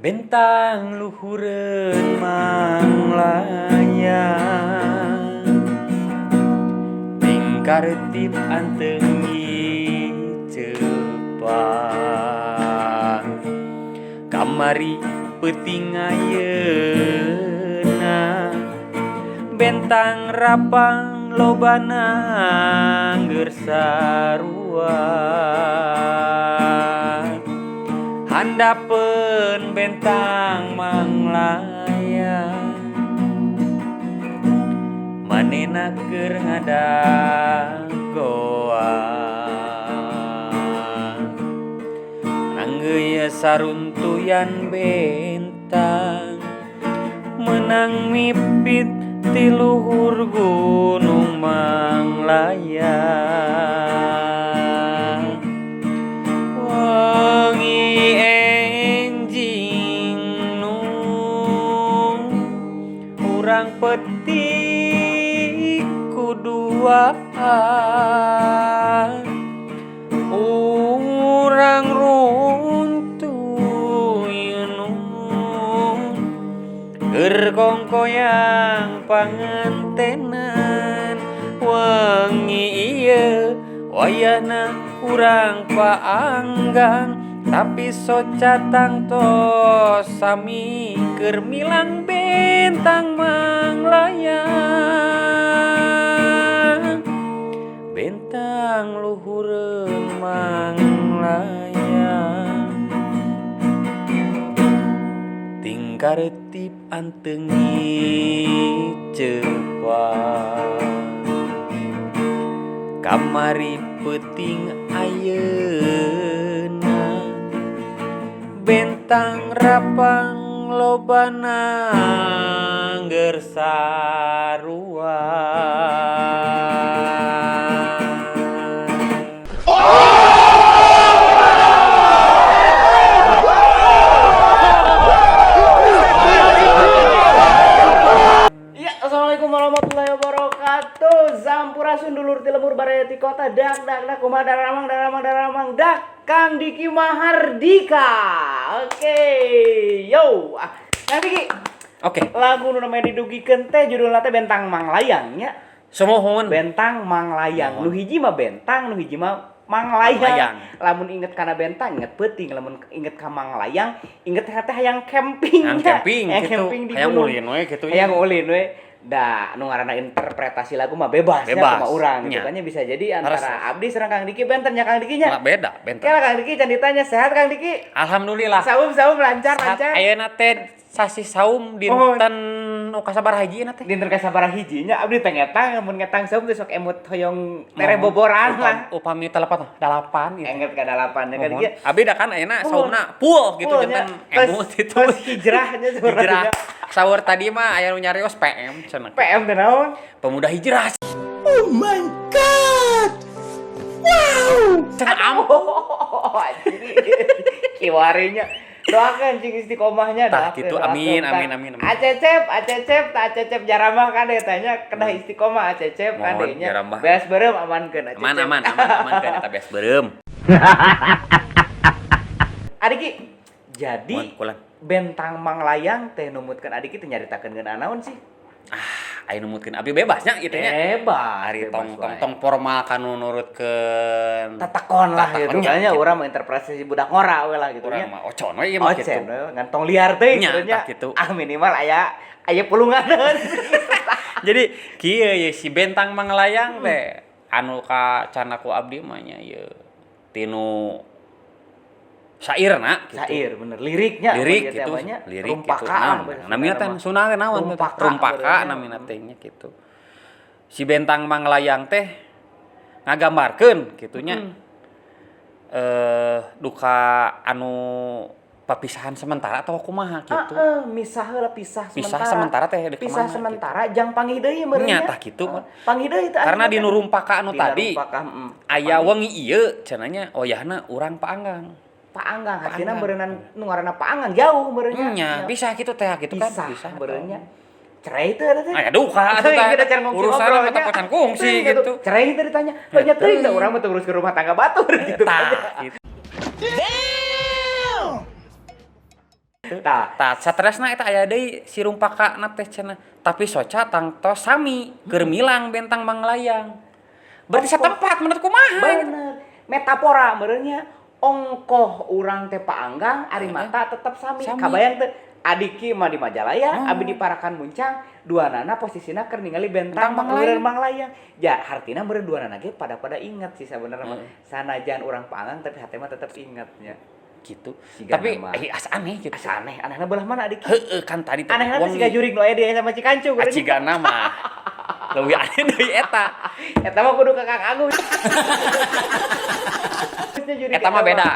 Bentang luhureun manglayang, tingkartip anteng cepat. Kamari peuting ayeuna, bentang rapang lobana angger sarua. Handapeun bentang manglayang, manehna keur ngadagoan. Anggeus saruntuyan bentang, meunang mipit ti luhur gunung manglayang. Wengi enjing nu urang petik kuduaan, urang runtuh nu keur kongkoyang pangantenan. Wengi ieu wayahna urang paanggang, tapi soca tangtos sami keur milang bentang manglayang. Bentang luhureun manglayang, tingkartip anteng cepat. Kamari peuting ayeuna, bentang rapang lobana angger sarua. Ya, assalamualaikum warahmatullahi wabarakatuh. Sampurasun dulur ti lembur baraya ti kota, dak dak dak kumaha daramang daramang daramang dak Kang Diki Mahardika. Oke, yo. Ah, Kang Diki, lagu nu namanya didugikeun teh judulna teh Bentang Manglayang nya. Sumuhun. Bentang Manglayang. Nu hiji mah bentang, nu hiji mah manglayang. Manglayang. Lamun inget kana bentang inget peuting, lamun inget ka manglayang inget teh hayang camping Hayang nya. camping Hayang gitu. camping di Hayang gunung. ulin we gitu. Hayang ulin we. Da nu ngaranna interpretasi lagu mah bebas, nya Bebas. kumaha urang gitu Nya. kan nya, bisa jadi antara Harus. abdi sareng Kang Diki benten nya Kang Diki nya. Malah beda benten. Kela Kang Diki can ditanya sehat Kang Diki? Alhamdulillah. Saum-saum lancar Saat lancar. ayeuna teh sasih saum dinten nu kasabaraha hiji na teh? Dinten kasabaraha hiji nya, abdi teh ngetang mun ngetang saum teh sok emut hoyong tereh boboran lah. Upami telepat dalapan gitu. Engget ka dalapan ya kan Mohon. ieu. Abi da kan ayeuna Mohon. saumna full gitu Full nya. janten emut itu. Tos hijrahnya Hijrah. Sahur tadi mah aya nu nyarios PM cenah. PM teh naon? Pemuda hijrah. Oh my God! Wow! Cenah ampun. Oh, anjir. Kiwarinya. Doakan cing istiqomahnya. Tah, Doakeun, gitu. doakeun, Amin, tah. amin, amin, amin. Acecep, acecep, tah acecep jaramah kade tanya kedah istiqomah acecep Mohon, kade nya. jaramah. Beas beureum amankeun acecep. Aman aman aman aman kan eta beas beureum. Adiki, jadi Mohon kulan. Bentang Manglayang teh numutkeun adiki teh nyaritakeun ngeunaan naon sih? Ah, aya numutkeun abi bebasnya gitu nya. Bebas. Ari bebas tong tong wae. tong formal kanu nurutkeun Tatakon lah gitu Tatakonnya, kayaknya gitu. urang menginterpretasi budak ngora we lah gitu Urang nya. mah ocon we ieu mah gitu. Ocen we ngan tong liar teh Nya, gitu nya. tah gitu. Ah minimal aya aya pulungan. Jadi kieu ye si Bentang Manglayang teh anu ka cana ku abdi mah nya ieu tinu sairna gitu. Sair bener liriknya Lirik apa gitu, dia teh lirik gitu. rumpaka lah Nah, bahasa namina teh Sunda mah. Sunda teh naon teh? Rumpaka Rumpaka benernya. namina teh nya gitu. Si Bentang Manglayang teh ngagambarkeun kitu nya. Duka anu papisahan sementara atau kumaha gitu. Heeh, misah heula pisah Pisah sementara. sementara teh deuk Pisah kemana, sementara jang panggih deui meureun Nya nya. tah kitu. Heeh, panggih deui teh Karena akhirna di teh. nu rumpaka anu Dina tadi rumpaka, aya wengi ieu cenah nya oyahna urang paanggang. Paanggang artinya Paanggang. meureunnan nu ngaranna paanggang jauh meureun Nya, nya. bisa gitu teh gitu kan. Pisah Bisa. meureun nya. Cerai teh eta teh. Aya duka atuh Teuing teh. kita can ngungsi Urusan ngobrol mah nya. kocan kungsi Teuing gitu. Cerai teh ditanya. Oh nya teuing da urang mah teu ngurus ke rumah tangga batur gitu. Tah gitu. Damn! Tah. Tah, satresna eta aya deui si rumpakana teh cenah. Tapi soca tangtos sami keur milang bentang manglayang. Berarti satempat menurut kumaha? Bener. Metafora meureunnya ongkoh urang teh paanggang ari mata tetep sami. Sami. Kabayang teu Adiki mah di Majalaya, abi di Parakan Muncang, duanana posisina keur ningali bentang Bentang Manglayang. meureun Manglayang. Ja, hartina meureun duanana ge pada-pada inget sih sabenerna mah. Sanajan urang paanggang tapi hate mah tetep inget nya. Gitu. Siga Tapi nama. Asa aneh gitu. Asa aneh, anehna belah mana, Adiki? Heeh, kan tadi teh Anehna teh wengi. siga jurig nu aya di sama Cikancung. Ah, cigana mah leuwih aneh deui eta. Eta mah kudu ka Kang Agus. Eta mah beda.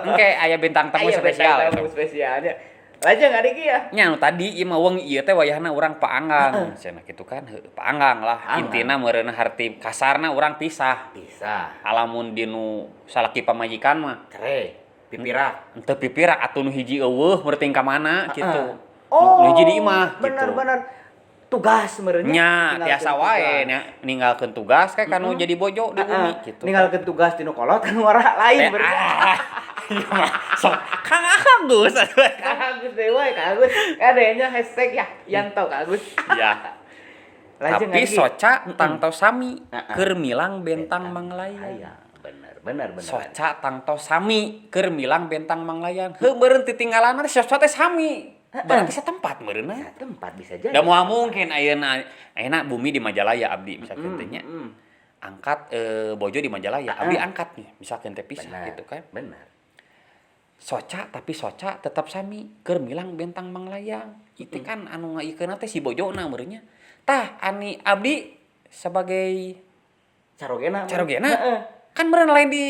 Engke aya bintang tamu Aya spesial. bintang tamu spesialnya. Lajeng, Adiki, ya. Nya nu tadi ieu mah wengi ieu teh wayahna urang paanggang. Cenah kitu kan, heuh, paanggang lah. Paanggang. Intina meureunna harti kasarna urang pisah. Bisa. Alamun dinu salaki pamajikan mah Cerai, pipirak. henteu pipirak atuh nu hiji euweuh meureun ka mana gitu. Oh, Nu hiji di imah bener gitu. Bener. Tugas meureunnya. Nya Ninggalkeun tiasa wae tugas. nya ninggalkeun tugas kayak kanu jadi bojo di bumi gitu. Ninggalkeun tugas tinu kolot kan ora lain Teh, berarti. ah, ieu mah sok Kang Agus atuh. Kang Agus deui wae, Kang Agus. Kadenya hashtag ya Yanto Kang Agus. Ya. Lajeng, Tapi Adiki. soca tangtos sami keur milang bentang manglayang. Aya, bener bener bener. Soca tangtos sami keur milang bentang manglayang. Heuh, meureun titinggalana teh soca teh sami. Berarti satempat meureunna. Tempat bisa jadi. Da moal mungkin ayeuna ayeuna bumi di Majalaya abdi misalkan teh nya. Angkat bojo di Majalaya, abdi angkat nih misalkan teh pisah gitu kan. Bener. Soca tapi soca tetap sami keur milang bentang manglayang. Itu kan anu ngaikeunna teh si bojona meureun nya. Tah ani abdi sebagai Carogena. carogena Heeh. kan meureun lain di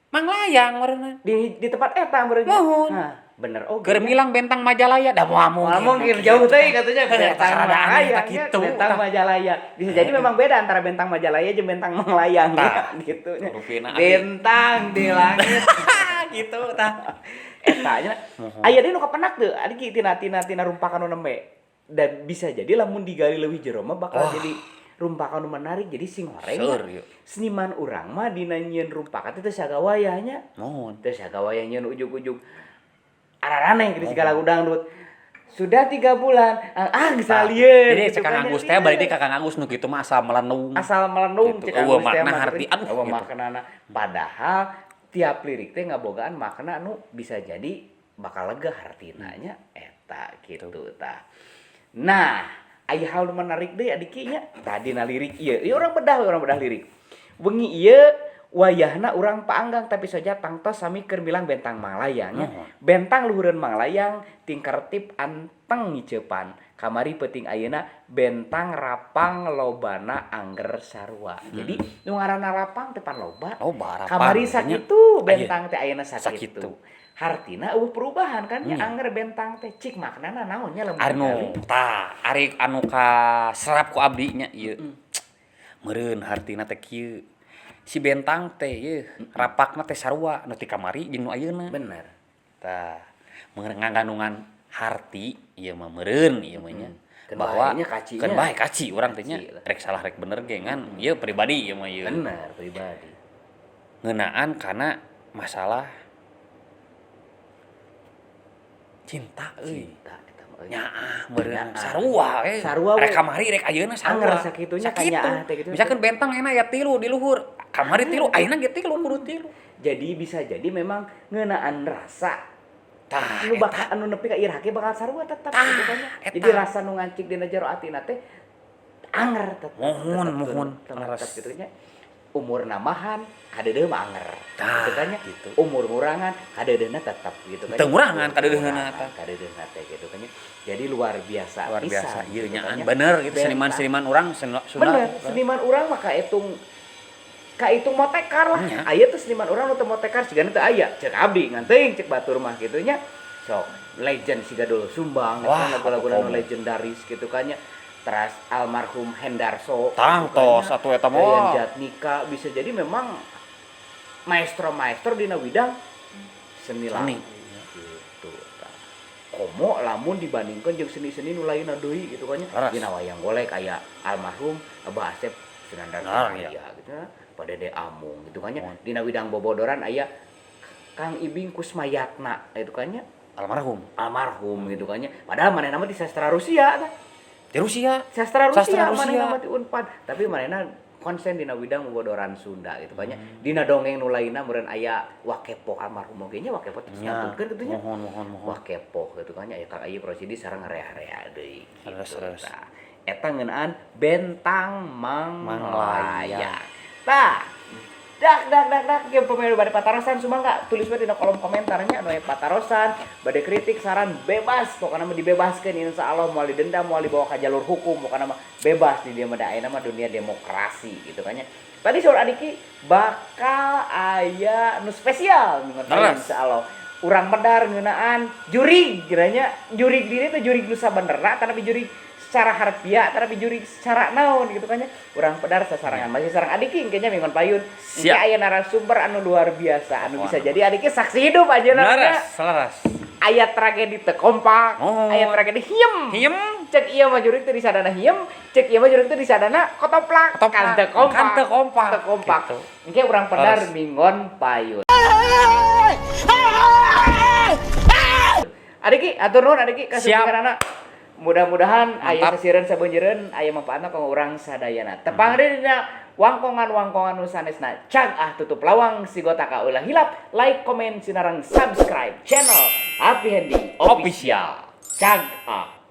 Manglayang meureunna. Di tempat eta meureun. Mohon. Nah, bener oge. Keur milang bentang Majalaya da moal Moal mungkin. mungkin jauh teuing katanya Heuh, bentang rada aneh Manglayang tah ya, kitu. bentang Tah. Majalaya. Bisa jadi memang beda antara bentang Majalaya jeung bentang Manglayang Tah. gitu. Rupina abdi. Bentang di langit. Gitu tah. Eta nya. Aya deui nu kapenak teu, Adiki, tina tina tina rumpakan nu nembe. Dan bisa jadi lamun digali leuwih jero mah bakal Wah. jadi rumpakan nu menarik, jadi sing horeng. Seur, ieu. Seniman urang mah dina nyieun rumpakan teh teu sagawayah nya. Mohon. Teu sagawayah nyieun ujug-ujug araraneh gitu segala lagu dangdut. Sudah 3 bulan, ah geus Tah. salieun. Jadi gitu cek Kang kan, Agus ya. teh balik deui ka Kang Agus nu kitu mah asal melenung. Asal melenung Gitu. cek Euweuh Agus teh makna mah harti gitu. aduh Euweuh gitu. maknana. Padahal tiap lirik teh ngabogaan makna nu bisa jadi bakal lega hartina nya eta gitu tah. Nah, aya hal nu menarik deui, Adiki, nya. Tadi na lirik ieu. Ieu urang bedah lirik. Wengi ieu wayahna urang paanggang tapi soja tangtos sami keur milang bentang manglayang nya. Nuhun. Bentang luhureun manglayang tingkertip anteng ngiceupan. Kamari peuting ayeuna bentang rapang lobana angger sarua. Jadi nu ngaranna rapang teh pan loba. Loba rapang, Kamari nya. sakitu bentang teh ayeuna sakitu. Sakitu. Hartina euweuh perubahan kan nya Nya. angger bentang teh cik maknana naon nya lamun Anu digali? tah ari anu ka serap ku abdi nya ieu. Meureun hartina teh kieu. Si bentang teh ieu rapakna teh sarua nu ti kamari jeung nu ayeuna. Bener. Tah, meureun ngangandungan harti ieu mah meureun ieu mah nya. Keun Bahwa bae nya kacinya. keun bae kaci urang teh nya. Kaci lah. Rek salah rek bener ge ngan ieu pribadi ieu mah ieu. Bener pribadi. Ngeunaan kana masalah cinta euy. Cinta eta mah euy. Nyaah meureun Nyaah. sarua we. Sarua we. Rek kamari rek ayeuna sarua. Anger sakitunya Sakitu. kanyaah teh gitu. Misalkan bentang enak ya tilu di luhur. Kamari tilu, ayeuna ge tilu kudu tilu. Jadi bisa jadi memang ngeunaan rasa Tah, anu eta. bakal anu nepi ka iraha ge bakal sarua tetep Tah, gitu kan nya. eta. Jadi rasa nu ngancik dina jero atina teh anger tetep. Mohon, tetep, mohon, tetep, leres. tetep gitu nya. Umur namahan kadeudeuh mah anger. Tah, gitu kan nya. gitu. Umur ngurangan kadeudeuhna tetep gitu kan. Teu ngurangan kadeudeuhna Ngurangan tah. kadeudeuhna teh gitu kan nya. Jadi luar biasa Luar pisan, biasa ieu gitu nya kan nya. bener gitu Bentang. seniman-seniman urang Sunda. Bener, seniman urang mah kahitung motekar lah. Nya. Aya tuh seniman urang nu teu motekar sigana teu aya. Cek abdi ngan teuing cek batur mah kitu nya. Sok legend siga Doel Sumbang gitu Wah, kan, lagu-lagu nu komo. legendaris gitu kan nya. Teras almarhum Hendarso Tangtos gitu kan nya. atuh eta mah. Yayan Jatnika bisa jadi memang maestro-maestro dina bidang seni Seni. lagu gitu tah. Komo lamun dibandingkan jeung seni-seni nu lainna deui gitu kan nya. Leres. Dina wayang golek aya almarhum Abah Asep Sunandar Nah, Sunaria iya. gitu ya. Pak Dede Amung gitu kan nya. Mohon. Dina widang bobodoran aya Kang Ibing Kusmayatna gitu kan nya. Almarhum. Almarhum gitu kan nya. Padahal manehna mah di sastra Rusia tah. Di Rusia. Sastra Rusia, Sastra Rusia. Manehna mah di Unpad, tapi manehna konsen dina widang bobodoran Sunda gitu kan nya. Dina dongeng nu lainna meureun aya Wakepo almarhum oge nya, Wakepo terus nyantunkeun kitu nya. Mohon, mohon, mohon. Wakepo gitu kan nya, aya Kang Ayip Rosidi sareng rea-rea deui gitu. Leres, leres. Tah, eta ngeunaan Bentang Manglayang. Manglayang. Tah, dak dak dak dak, ge pemain bade patarosan sumangga tulis we dina kolom komentarnya. Anu aya patarosan, bade kritik, saran, bebas, pokoknya mah dibebaskeun. Insya Allah moal didenda, moal dibawa ke jalur hukum, pokoknya mah bebas di dieu mah, da ayeuna mah dunia demokrasi gitu kan nya. Tadi saur Adiki bakal aya nu spesial minggu depan. Insya Allah urang medar ngeunaan jurig kiranya, jurig diri teh jurig nu sabenerna tapi jurig secara harfiah, tapi jurig secara naon gitu kan nya. Urang pedar sasarangan masih sareng Adiki kayaknya minggon payun. Engke Siap. aya narasumber anu luar biasa anu bisa Wah, jadi Adiki saksi hidup aja namanya. Leres, leres. Aya tragedi teu kompak, aya tragedi hiem. Hiem. Cek ieu mah jurig teh disadana hiem, cek ieu mah jurig teh disadana kotoplak. Kotoplak. Kan teu kompak. Kan teu kompak. Teu kompak. Gitu. Engke urang pedar minggon payun. Adiki, atur nuhun Adiki Siap. kasumpinganana. Mudah-mudahan aya sasieureun sabeunjeureun, aya manfaatna kanggo urang sadayana. Tepang deui dina wangkongan-wangkongan nu sanesna. Cag ah, tutup lawang sigotaka, ulah hilap like, comment, sinareng subscribe channel Happy Hendy Official. Cag ah.